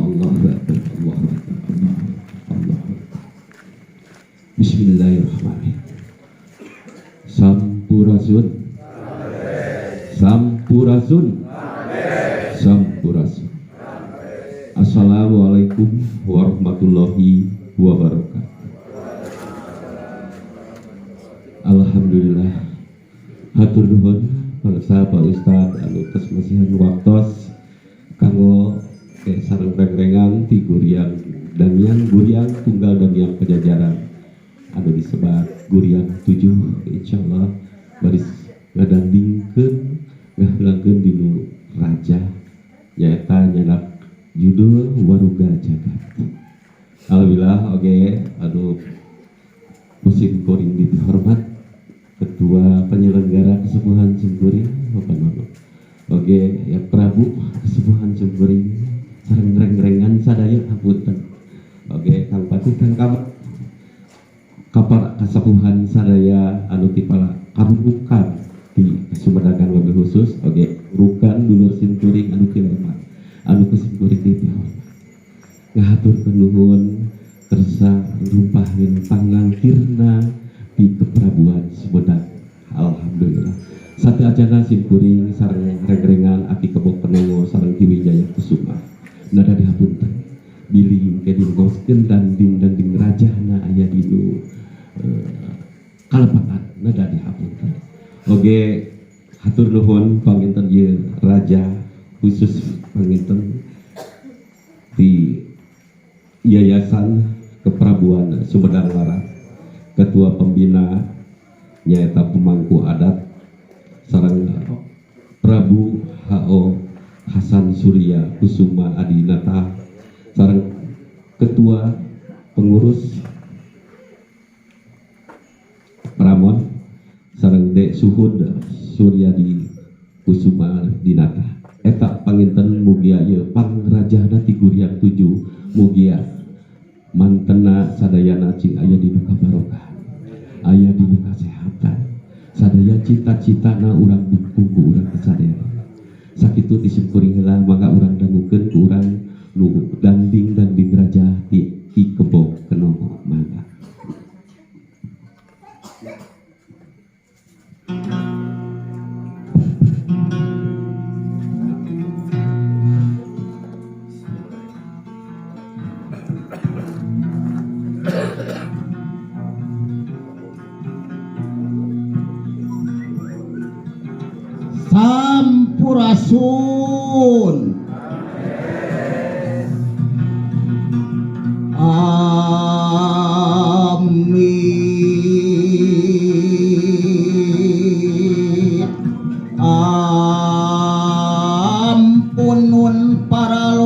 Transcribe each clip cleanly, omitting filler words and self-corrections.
Allahu Akbar, Allahu Akbar, Allahu Akbar, Allahu Akbar. Bismillahirrahmanirrahim. Sampurasun. Sampurasun. Sampurasun. Assalamualaikum warahmatullahi wabarakatuh. Alhamdulillah, hatur nuhun bangsa Pak Ustad anu tos masihan waktos kanggo ke sareng rengrengan ti Guriang Danghyang Guriang Tunggal Danghyang Pajajaran anu disebat Guriang 7, insyaallah baris ngadandingkeun ngaheulangkeun dinu raja nyaeta nyanak judul Waruga Jagat. Alhamdulillah, oke, aduh, musim kuring dihormat Ketua Penyelenggara Kesepuhan Simkuring Bapak Nono. Oke, ya Prabu Kesepuhan Simkuring sareng reng-rengan sadaya, hapunten. Oke, Kang Patih, Kang Kamat, kapal kasepuhan sadaya anu tipala karubukan di Sumedang lebih khusus, oke, rukan dulur simkuring anu kileman anu ku simkuring dipihormat. Ngahaturkeun nuhun kersa rumpahkeun pangangkirna di Keprabuan Sumedang. Alhamdulillah. Sateuacana simkuring sareng rengrengan Aki Kebo Kenongo sareng Ki Wijaya Kusuma. Nada dihapunten. Bilih engke dilongoskeun danding-danding rajahna aya di nu kalepatan, nada dihapunten. Oge hatur nuhun panginten ieu raja khusus panginten di Yayasan Keprabuan Sumedang Larang, Ketua Pembina nyaeta pemangku adat sareng Prabu H.O. Hasan Surya Kusuma Adinata sareng Ketua Pengurus Pramon sareng Dek Suhud Suryadi Kusuma Dinata. Eta panginten mugia ieu pangrajahna ti Guriang 7, mugia mantena sadayana cing aya dina kabarokah, aya dina kasehatan sadaya, cita-citana urang dukung ku urang sadayana. Sakitu di simkuring heula, mangga urang dangukeun ku urang nu danding-danding raja di Ki Kebo Kenongo, mangga. Sampurasun. Amin. Ampun nun paralun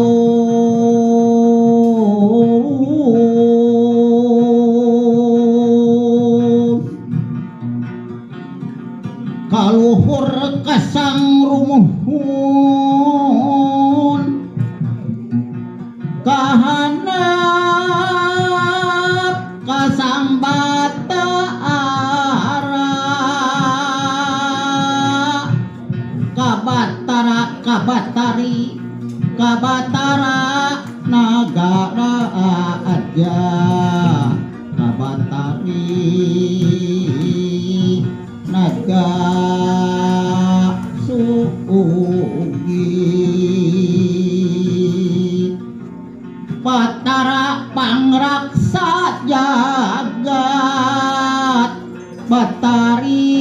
kaluhur kasang rumuhun kahanap kasang batara kabatara kabatari kabatara nagara aja kabatari naga sugi Batara pangraksa jagat Batari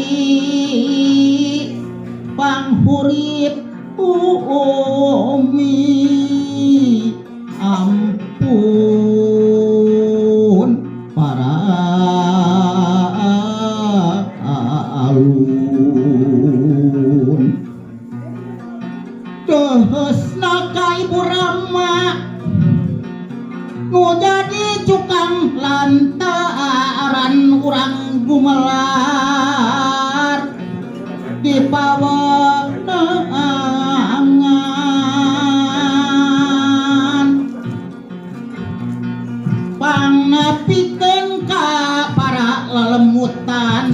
panghurip umi ampun para alun Dehesna ka Ibu Rama nu jadi cukang lantaran urang gumelar di pawenangan pangnapikeun ka para lelemutan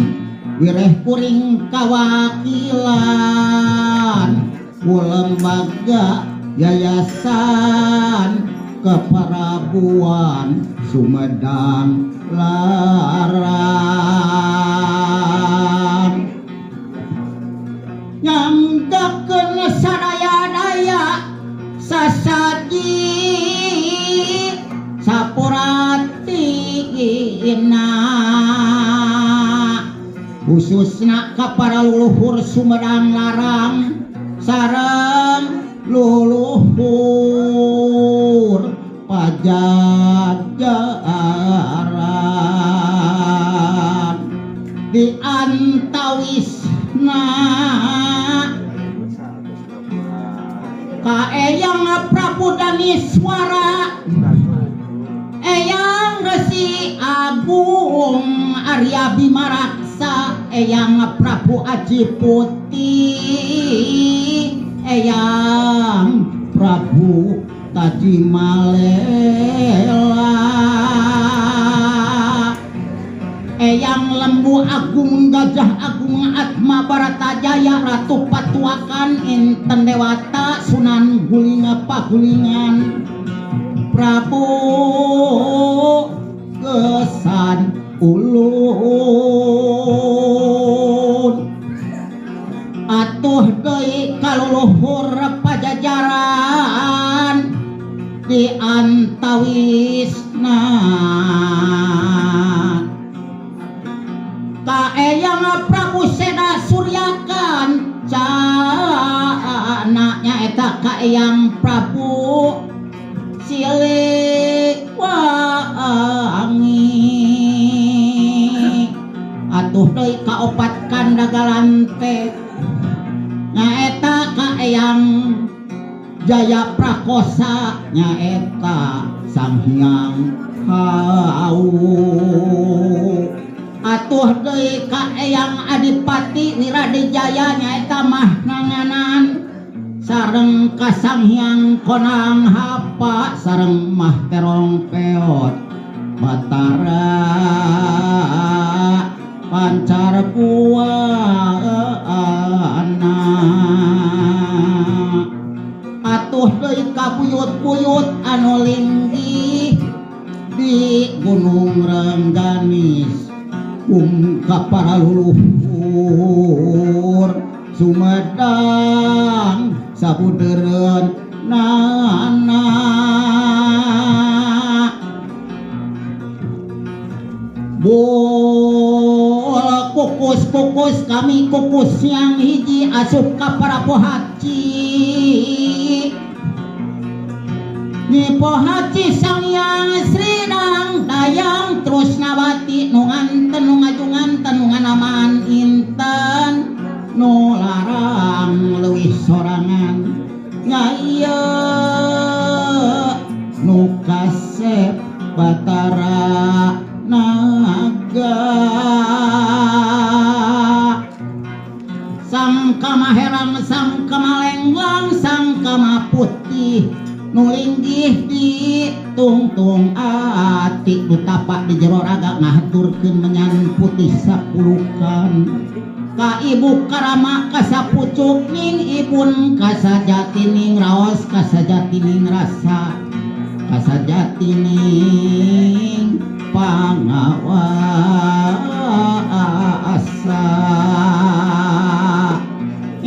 wireh kuring kawakilan ku lembaga yayasan Keparabuan Sumedang Larang nyanggakeun sadaya-daya sasaji sapuratina, khususna ka para leluhur Sumedang Larang sareng leluhur Pajajaran, di antawisna ka Eyang Prabu Daniswara, Eyang Resi Agung Arya Bimaraksa, Eyang Prabu Aji Putih, Eyang Prabu Tajimalela, Eyang Lembu Agung Gajah Agung Atma Baratajaya Ratu Patuakan Inten Dewata Sunan Gulinga Pagulingan Prabu Kesan Ulun. Atuh deui kaluluhur Pajajaran, di antawisna ka Eyang Prabu Seda Suryakan Cana, nyaeta ka Eyang Prabu Siliwangi. Atuh deui kaopat kandagalan teh, nyaeta ka Eyang Jaya Prakosa, nyaeta Sang Hyang Hawu. Atuh deui ka Eyang Adipati Wiradijaya, nyaeta Mahnanganan, sareng ka Sang Hyang Konang Hapa sareng Mah Terong Peot Batara Pancar Buana. Atuh deui ka buyut-buyut anu linggih di Gunung Rengganis ka para luluhur Sumedang sabudeureun nana. Bola kukus-kukus kami kukus yang hiji asup ka para pohaci. Nyi Pohaci Sang Hyang Sri Dang Dayang Trusnawati nu nganten, nu ngajungan, nu nganaman inten, nu larang leuwih sorangan nya ieu nu kasep Batara Naga Sang Kamaherang, Sang Kamalenglang, Sang Kamaputih nu linggih di tungtung ati, nu tapak di jero raga ngahaturkeun menyan putih sapulukan ka ibu karama kasapucuk ning ibun, kasajatining raos, kasajatining rasa, kasajatining pangawasa.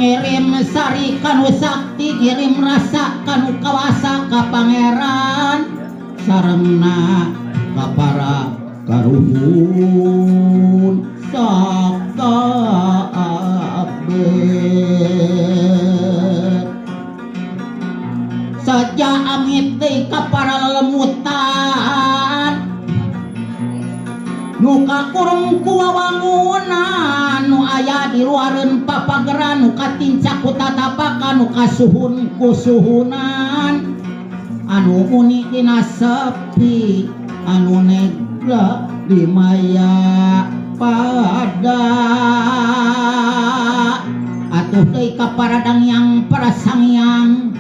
Ngirim sari kanu sakti, ngirim rasa kanu kawasa, ka pangeran sarengna ka para karuhun sakabeh. Saja amit deui ka para lelemutan nu kakurung ku wawangunan, nu aya di luareun papageran, nu katincak ku tatapakan, nu kasuhun ku suhunan, anu muni dina sepi, anu negra di maya pada. Atuh deui ka para dangyang, para sangyang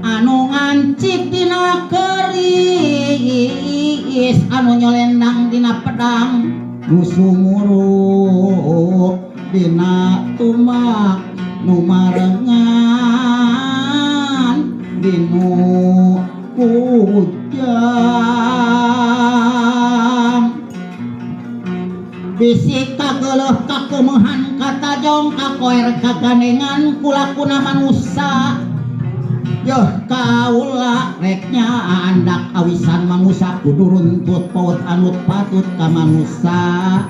anu ngancik dina keris, anu nyolendang dina pedang, nu sumuruk dina tumak, nu marengan dinu kujang bisi kageuleuh kakeumeuhan katajong kakoer kagandengan kulakuna manusa yeuh kaula rek nyandak awisan manusa kudu runtut paut anut patut ka manusa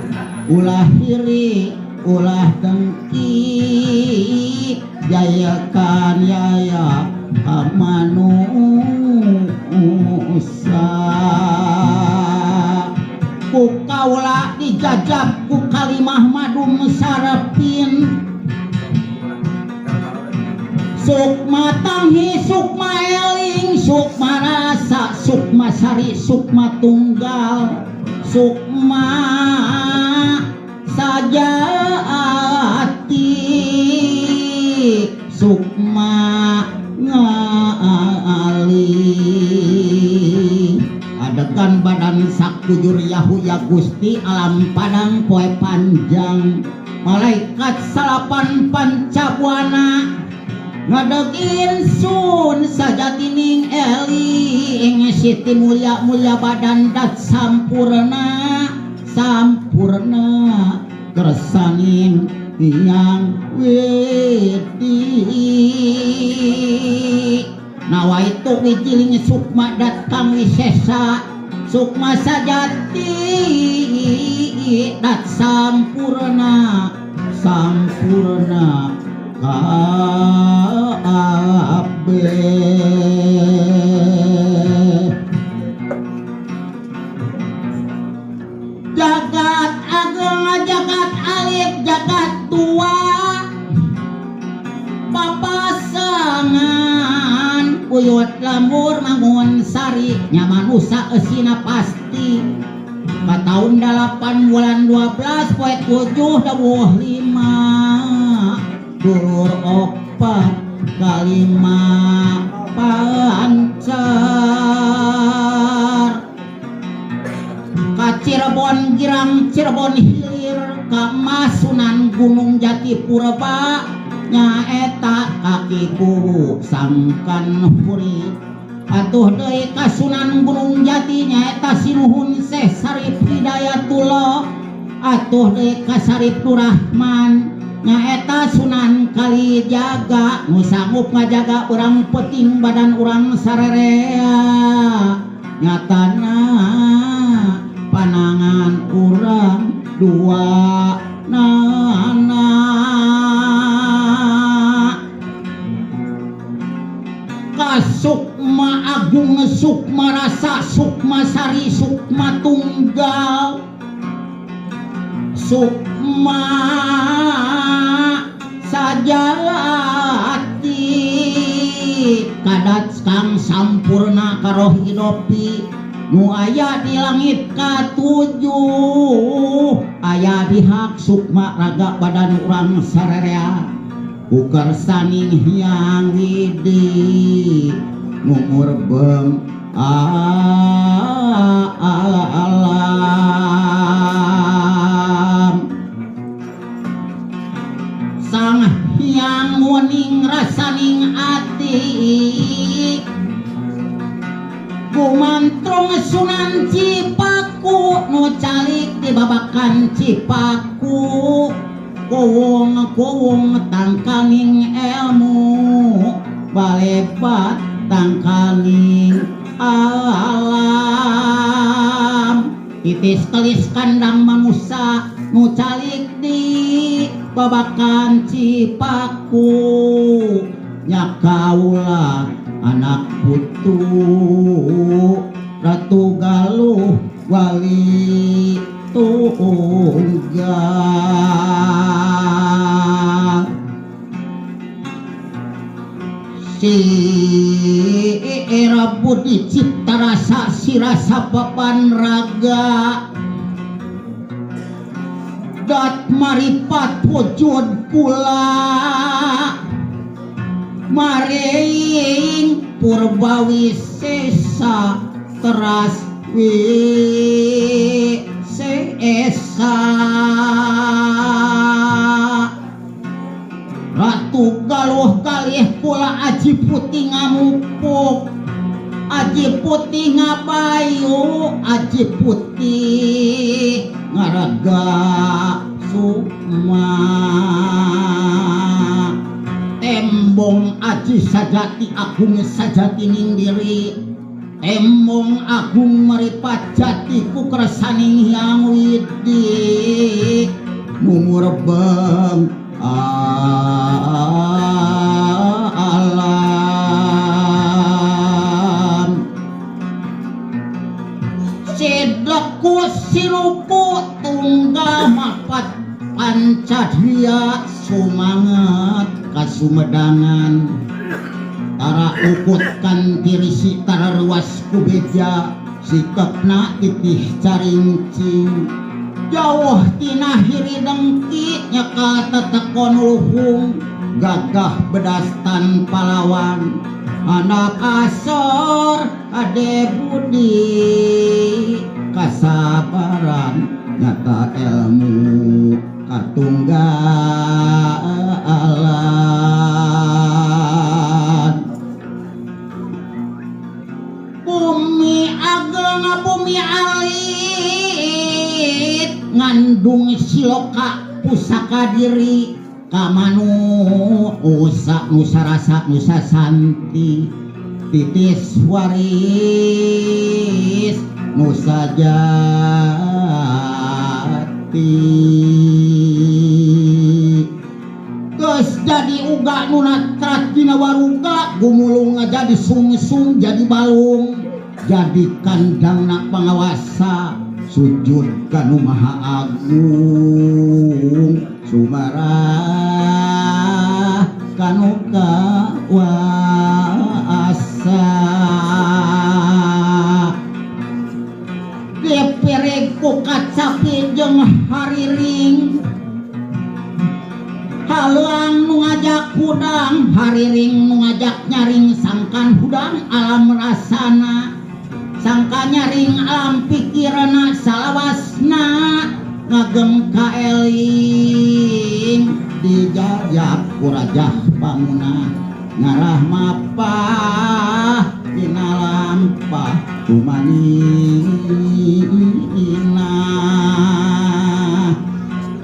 ulah hiri ulah dengki jayakan yaya ka manusa ku kaula dijajab ku kalimah madum sarapin sukma tanghi sukma eling sukma rasa sukma sari sukma tunggal sukma sajati sukma ngali adegan badan sakujur yahu ya Gusti alam padang poe panjang malaikat salapan pancabuana ngadeg insun sajatining eling Siti Mulya mulya badan dat sampurna sampurna kersaning Hyang Widi nawaitu wijiling sukma dat kang wisesa sukma sajati dat sampurna sampurna kabeh jagat ageng jagat alif jagat tua papasangan uyut lembur mangun sari nya manusa eusina pasti ka taun 8 bulan 12 poe 7 dawuh 5 dulur opat kalima pancar ka Cirebon Girang Cirebon Hilir ka Masunan Gunung Jati Purba nyaeta kaki kuwu sangkan huri atuh deui ka Sunan Gunung Jati nyaeta Sinuhun Syekh Sarif Hidayatullah atuh deui ka Sarif Durahman nyaeta Sunan Kalijaga nu sanggup ngajaga urang peuting badan urang sarerea nyatana panangan urang dua nana ka Sukma Agung Sukma Rasa Sukma Sari Sukma Tunggal Sukma Sajati kadat kang sampurna karoh hidopi nu aya di langit katujuh aya di hak sukma raga badan urang sarerea ku kersaning Hyang Widi nu murbeng alam Sang Hyang wening rasaning ati gumantrong Sunan Cipaku nu calik di babakan Cipaku kuwung-kuwung tangkaning ilmu balebat tangkaning alam titis kelis kandang manusa nu calik di babakan Cipaku nya kaula anak putu Ratu Galuh Wali Tunggal si era budi cipta rasa sirasa papan raga dat maripat wujud kula maring purbawisesa teras wisesa Ratu Galuh kalih kula aji putih ngamupuk Aji putih ngabayu aji putih ngaraga sukma tembong aji sajati agung sajati ning diri tembong agung maripat jati ku kersaning Hyang Widi numurebeng alam sedeku sirupu tunggal mapat pancadria sumangat kasumedangan tara ukut kan tirisi tara ruas kubeja sikapna titih caringcing jauh tina hiri dengki nyekal tetekon luhung gagah bedas tanpa lawan anak asor ade budi kasabaran nyata ilmu katunggalan bumi ageng bumi alit ngandung siloka pusaka diri kamanu usa nusa rasa nusa santi titis waris nusa jati geus jadi uga nu natrat dina waruga gumulung jadi sungsung jadi balung jadi kandangna pangawasa sujud kanu maha agung sumarah kanu kawasa dipereg ku kacapi jeung hariring haluang nu ngajak hudang hariring nu ngajak nyaring sangkan hudang alam rasana sangka nyaring alam pikirana salawasna ngagem kaeling dijajak ku rajah pamuna ngarah mapah dina lampah kumanina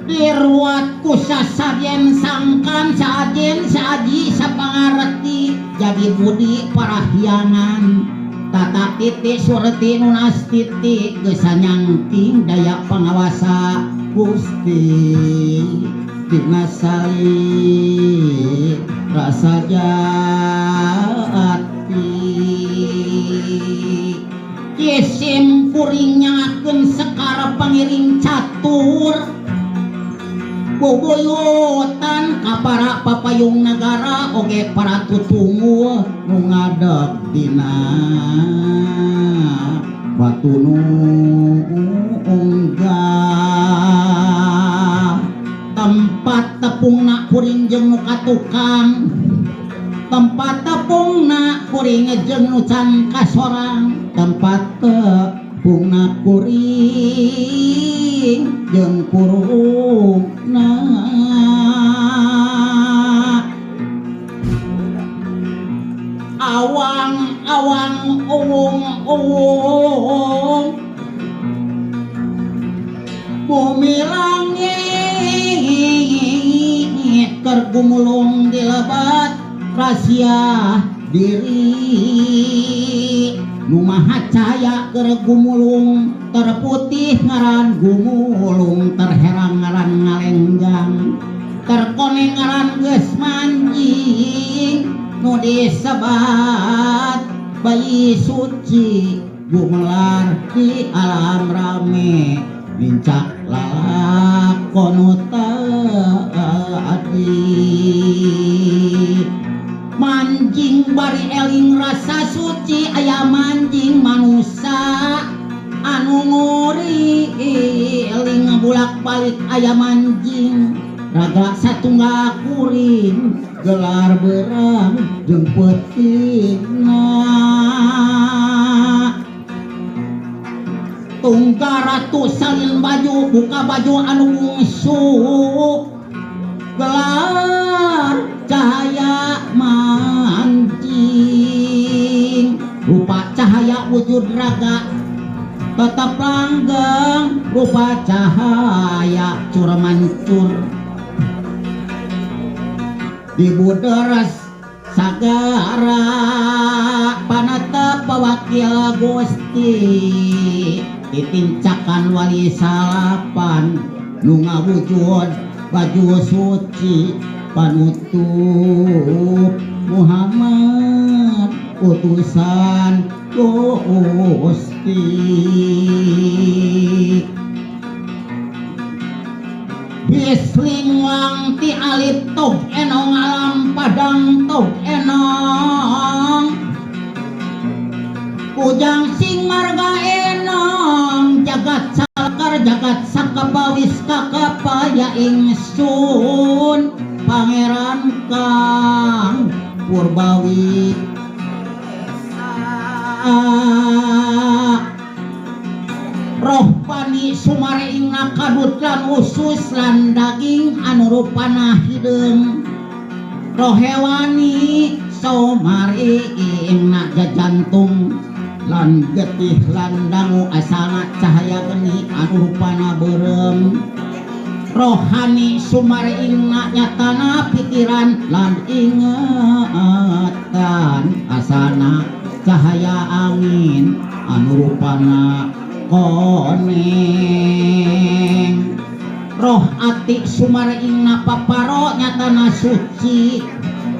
diruat ku sasadien sangkan saajen saaji sapangareti jadi budi parahyangan tata titik surti nunas titik geus sanyangking daya pangawasa Gusti dina sali rasa jati kisim kuring nyangakeun sekar pangiring catur bobuyutan ka para papayung nagara oge para tutungul nu ngadeg dina batu nu unggah tempat tepungna kuring jeung nu katukang tempat tepungna kuring jeung nu can kasorang tempat tepungna kuring jeung kurungna awang-awang uwung-uwung bumi langit keur gumulung dilebat rahasia diri nu maha cahaya keur gumulung terputih ngaran gumulung terherang ngaran ngalenggang terkoneng ngaran geus manjing nu disebat bayi suci gumelar di alam rame nincak lalakon nu tadi manjing bari eling rasa suci aya manjing manusa anu nguri eling bulak-balik aya manjing raga satunggal kuring gelar berang jeung peutingna tunggal ratu salin baju buka baju anu bungsu gelar cahaya mancing rupa cahaya wujud raga tetap langgeng rupa cahaya cur mancur di buderes sagara panatep wakil Gusti ditincakan wali salapan nu ngawujud baju suci panutup Muhammad utusan Gusti. Bislingwang ti alif tog enong alam padang tog enong Ujang sing marga enong jagat salakar jagat sakapawis kakapaya ingsun Pangeran Kang Purbawi. Rohpani sumareingna kadut lan usus lan daging anu rupana hideung roh hewani sumareingna jajantung lan getih lan dangu asalna cahaya geni anu rupana beureum rohani sumareingna nyatana pikiran lan ingatan asalna cahaya angin anu rupana koneng roh ati sumareingna paparo nyatana suci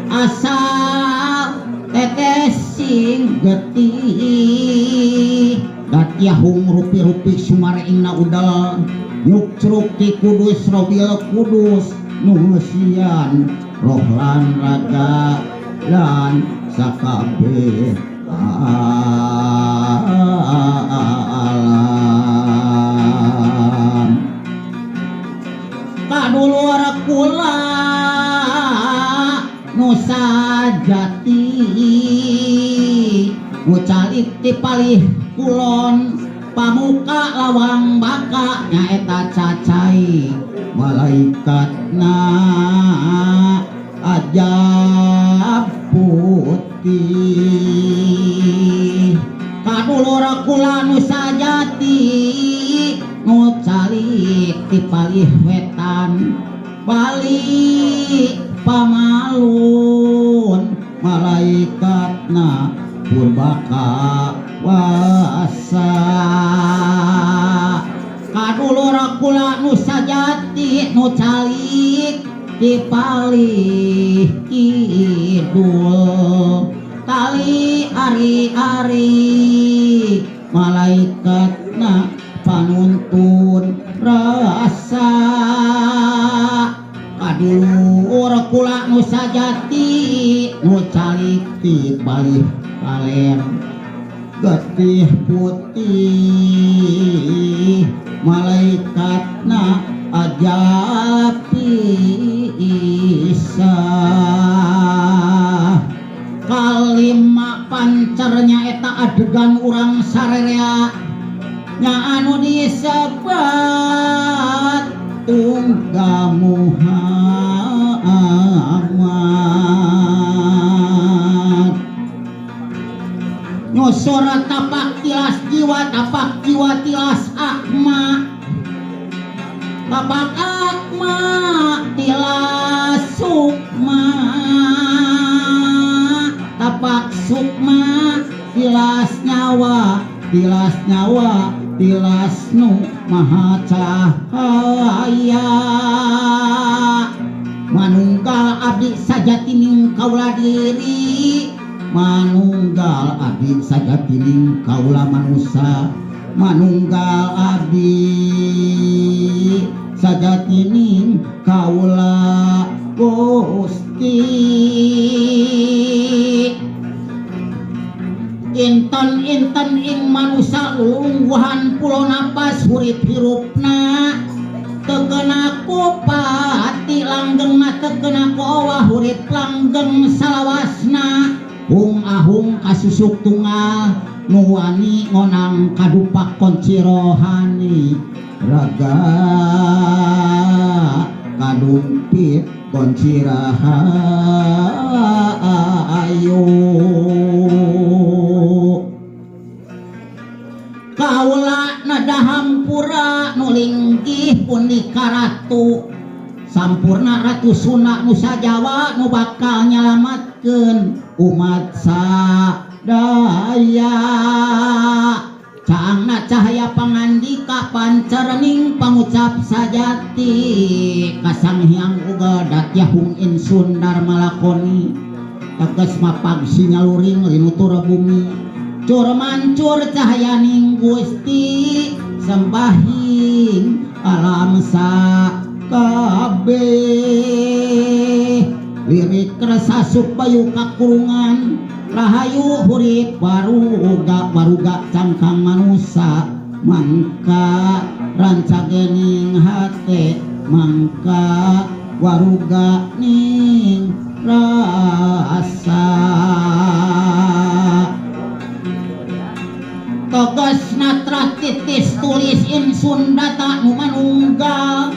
asal tetes sing getih gatiahung rupi-rupi sumareingna udal nyukcruk ti kudus robil kudus nu ngeusian roh lan raga lan sakabeh alam. Kadulur kula nu sajati nu calik ti palih kulon pamuka lawang baka nyaeta cacai malaikatna ajab putih. Kadulur kula nu sajati nu calik ti palih wetan bali pamalun malaikatna purbaka wasa. Kadulur kula nu sajati nu calik ti palih kidul tali ari-ari malaikatna panuntun rasa. Kadulur kula nu sajati nu calik ti palih kaler getih putih malaikatna ajab pisah. Kalima pancernya eta adegan urang sarerea nya anu disebat tunggal Muhammad nyosor tapak tilas jiwa tapak jiwa tilas akma tapak akma tilas sukma tapak sukma tilas nyawa tilas nyawa tilas nu maha cahaya. Manunggal abdi sajatining kaula diri manunggal abdi sajatining kaula manusa manunggal abdi sajatining kaula Gusti. Inten-inten ing manusa lungguhan pulo napas hurip hirupna teu keuna ku pati langgengna teu keuna ku owah hurip langgeng salawasna hung ahung kasusuk tunggal nu wani ngonang kadupak kunci rohani raga kadumpit kunci rahayu. Kaula nadahampura nu linggih pundi karatu sampurna Ratu Sunda Nusa Jawa nu bakal nyalamatkeun umat sadaya. Caangna cahaya pangandika pancerning pangucap sajati kasanghyang uga datyahung insun dharma lakoni teges mapag sinyaluring linutur bumi cur mancur cahayaning Gusti sembahing alam sakabeh lirik rasa bayu kakurungan rahayu hurip waruga waruga cangkang manusa mangka rancagening hate mangka waruga ning rasa tegas natra titis tulis insun data nu manunggal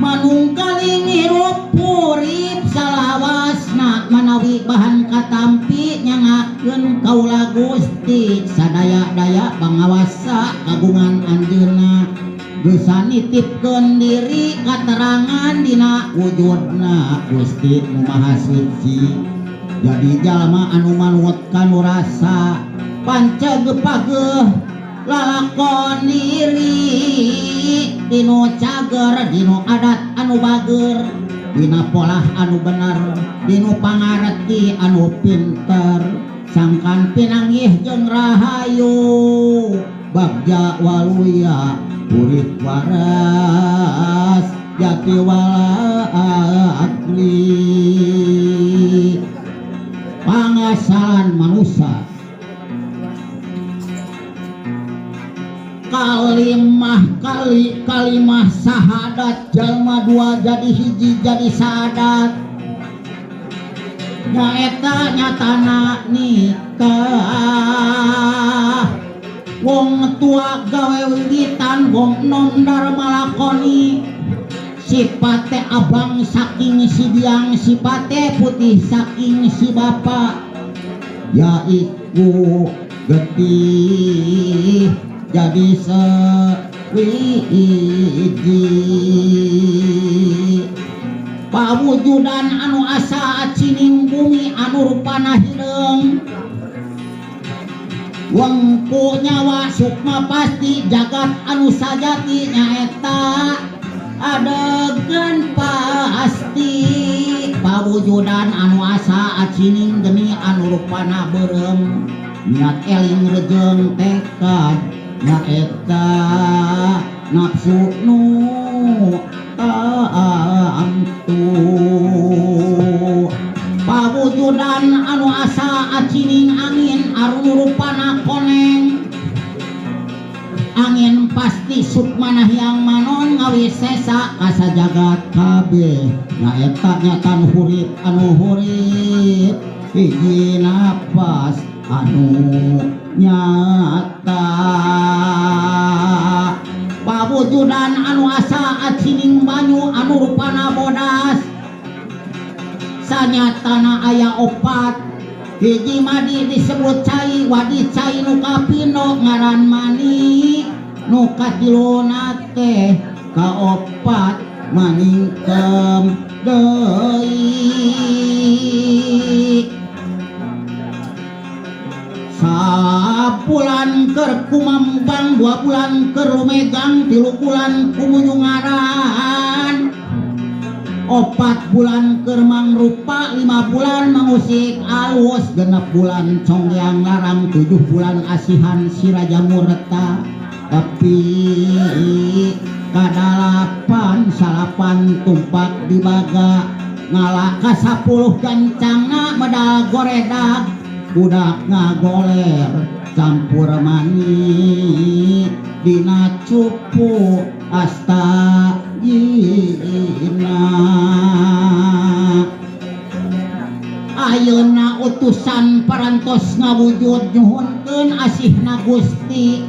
manunggaling hirup urip salawasna manawi bahan katampi nyangakeun kaula Gusti sadaya-daya pangawasa kagungan anjeunna geus nitipkeun diri katerangan dina wujudna Gusti nu Maha Suci jadi jalma anu manut kanu rasa panceg pageuh lalakon diri dinu cager dinu adat anu bager dina polah anu bener dinu pangarti anu pinter sangkan pinanggih jeung rahayu bagja waluya urip waras jati wala akli pangasalan manusia kalimah kali kalimah sahadat jalma dua jadi hiji jadi sahadat nyaeta nyatana nikah wong tua gawe wiritan wong nom dharma lakoni sipate abang saking si biang sipate putih saking si bapak yaiku getih jadi sewiji pawujudan anu asa acining bumi anu rupana hideung wengku nyawa sukma pasti jagat anu sajati nyaeta adegan pasti pawujudan anu asa acining geni anu rupana beureum niat eling rejeng tekad nyaeta nafsu nu amtu pawujudan anu asa acining angin anu rupana koneng angin pasti sukmana hyang manon ngawisesa kasajagat kabeh nyaeta nyatan hurip anu hurip hiji napas anu nyata pawujudan anu asa acining banyu anu rupana bodas sanyatana aya opat hiji madi disebut cai wadi cai nu kapindo ngaran mani nu katiluna teh kaopat maningkem deui sabulan keur kumambang 2 bulan keur lumegang 3 bulan kumunyungaran 4 bulan keur mangrupa 5 bulan mangusik alus 6 bulan conggeang larang 7 bulan asihan si Raja Murta tapi kadalapan salapan tumpak dibaga ngala ka 10 gancangna medal goredag budak ngagoler campur mani dina cupu asta jina ayeuna utusan parantos ngawujud nyuhunkeun asihna Gusti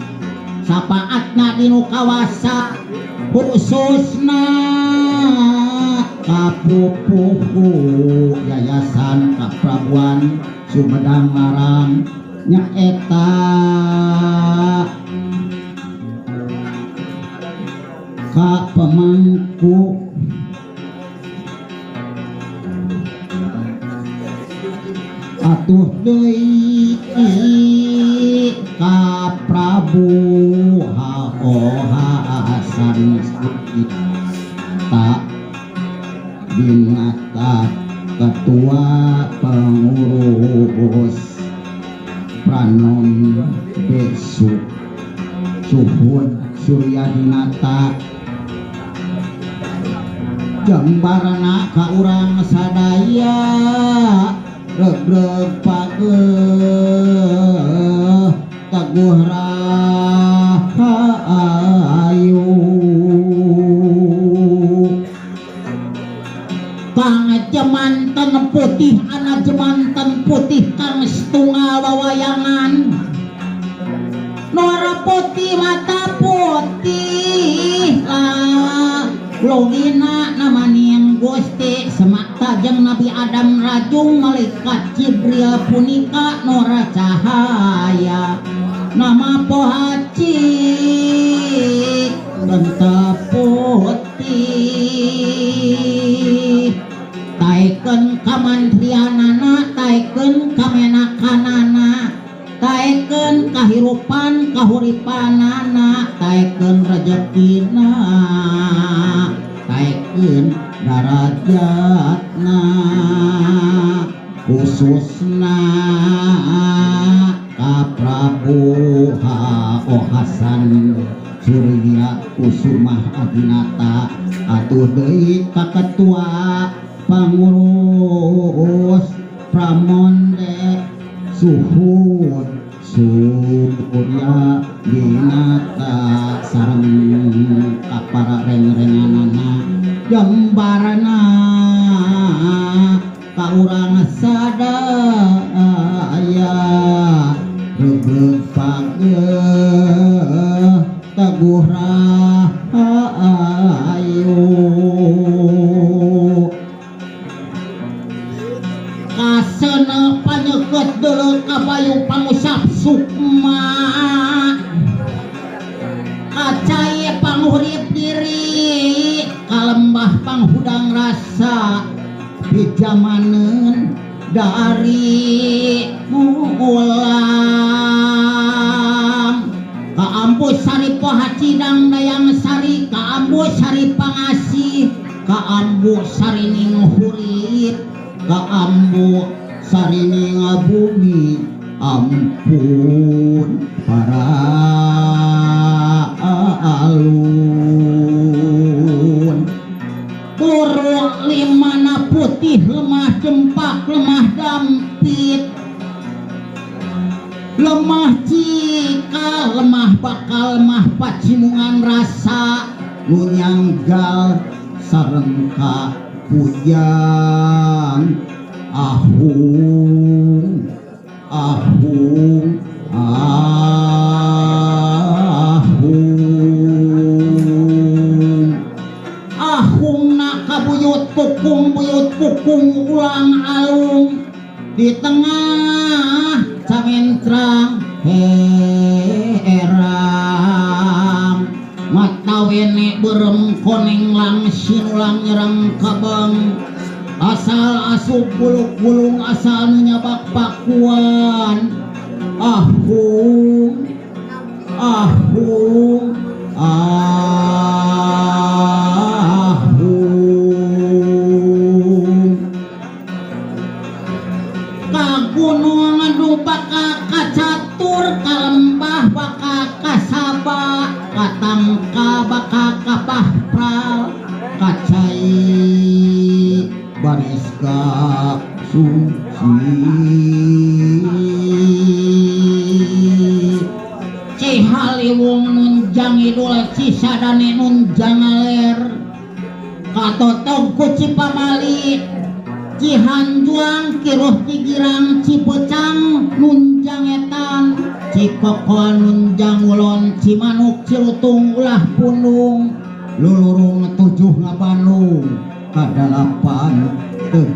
sapaatna dinu kawasa khususna kapupuhu Yayasan Kaprabuan Sumedang Larang nyaeta Prabu H.O. Hasan Tak Dinata Ketua Pengurus Pranom Besuk Suhud Suryadinata Jembarana ka urang sadaya regreg pageuh teguh rahayu. Kang jemanten putih ana jemanten putih kang setunggal wawayangan Nora putih mata putih lah logina namaning Gusti semakta jeung Nabi Adam rajung malaikat Jibril punika nora cahaya nama pohaci benta putih taekeun kamantrianana taekeun kamenakanana taekeun kahirupan kahuripanana taekeun rejekina taekeun darajatna khususna ka Prabu H.O. Hasan Surya Kusumah Adinata atuh deui ka ketua pangurus Pramonde Suhud Surya Dinata sareng ka para reng-renganana jembarana ka urang sadaya regreg pageuh teguh rahayu. Kasena panyeukeut deuleu kabayu pangusap sukma kacai panghurip diri kalembah panghudang rasa pijamaneun dari mulang kaambu sari pohacidang dayang sari kaambu sari pangasih kaambu sarining hurip kaambu sarining bumi ampun para alun Puru limana putih lemah jempak lemah dampit lemah jika lemah bakal lemah pacimungan rasa nunyanggal sareng ka pujang ahung ahung ahung ahung nak kabuyut kukung buyut kukung ulang alung di tengah camentrang herang matawene berem koneng lang sinulang nyerang kabeng asal asup buluk bulung asal nyabak pakuan ahung ahung ahung kagunungan nu bakal kacatur kalembah bakal kasaba katangka bakal kapahpral kacai baris ka sungsi Cihaliwung nunjang idul Cisadane nunjang aler katotog ku Cipamali Cihanjuang kiruh Cigirang Cipecang nunjang etan Cikokol nunjang ulon Cimanuk Cilutung ulah pundung lulurung tujuh ngabanung kadalapan teu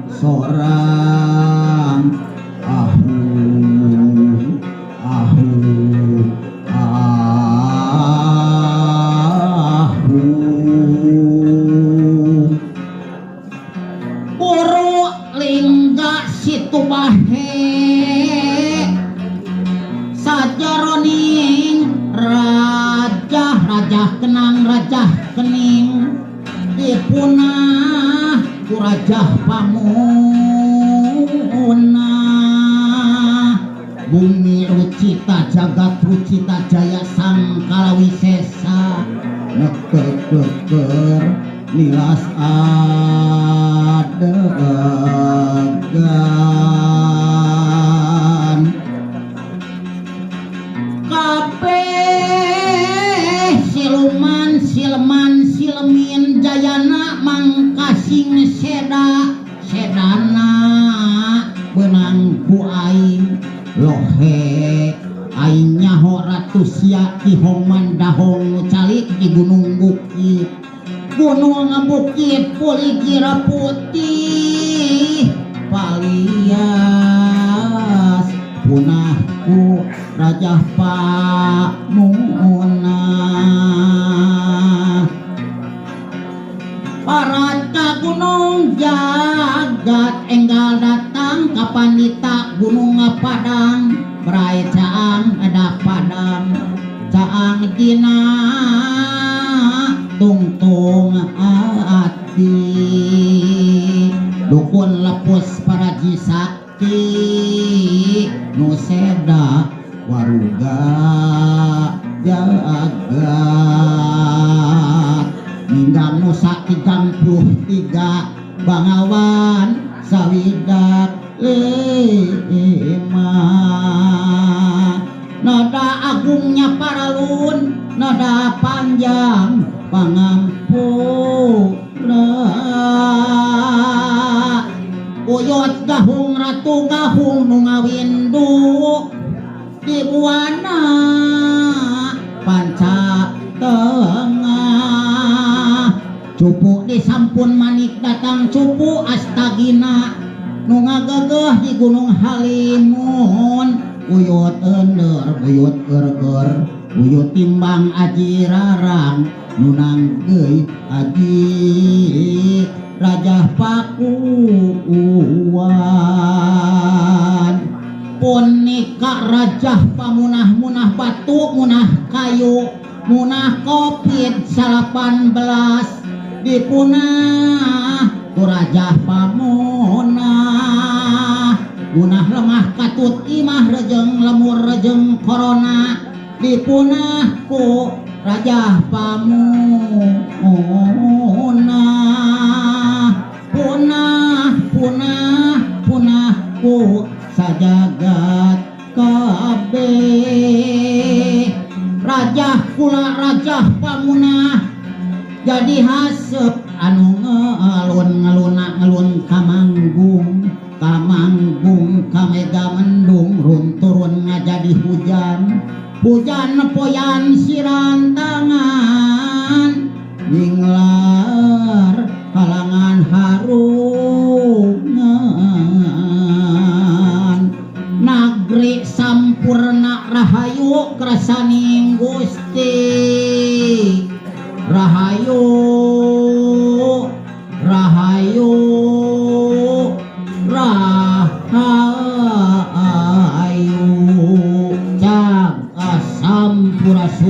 sorang ahung ahung ahung Puru lingga situ bahe sajaroning Rajah Kenang Rajah Kening dipunah ku Rajah Pamunah. Bumi Rucita jagat Rucita jaya sang kalawisesa nekekeker nilas adegan kabeh siluman sileman silemin jayana mangkasing seda sedana benang ku aing lohe aing nyaho Ratu Sia Ki Hong Mandahong nu calik di gunung bukit gunung bukit puligira putih palias punah ku Rajah Pamunah. Para gunung jagat enggal datang ka pandita gunung Padang berai caang ada padang caang dina tungtung ati dukun lepus paraji sakti nu seda waruga jagat ninggang nusa 33 bangawan sawidak lima nada agungnya paralun nada panjang pangampura uyot gahung ratu gahung nu ngawindu di buana panca tengah cupu disampun manik datang cupu astagina nu ngagegeh di gunung Halimun uyut ender uyut eur-eur uyut timbang aji rarang nu nanggeuy aji Rajah Pakuan punika Rajah Pamunah munah batu munah kayu munah Covid 19 dipunah ku Rajah Pamunah munah lemah katut imah rejeng lemur rejeng corona dipunah ku Rajah Pamunah punah punah punah ku sajagat kabeh Rajah kula Rajah Pamunah jadi hasep anu ngelun ngeluna ngelun kamanggung kamanggung kamega mendung run turun ngajadi hujan hujan poyan sirantangan nyinglar halangan harungan nagri sampurna rahayu kersaning Gusti rahayu rahayu rahayu cag sampurasun.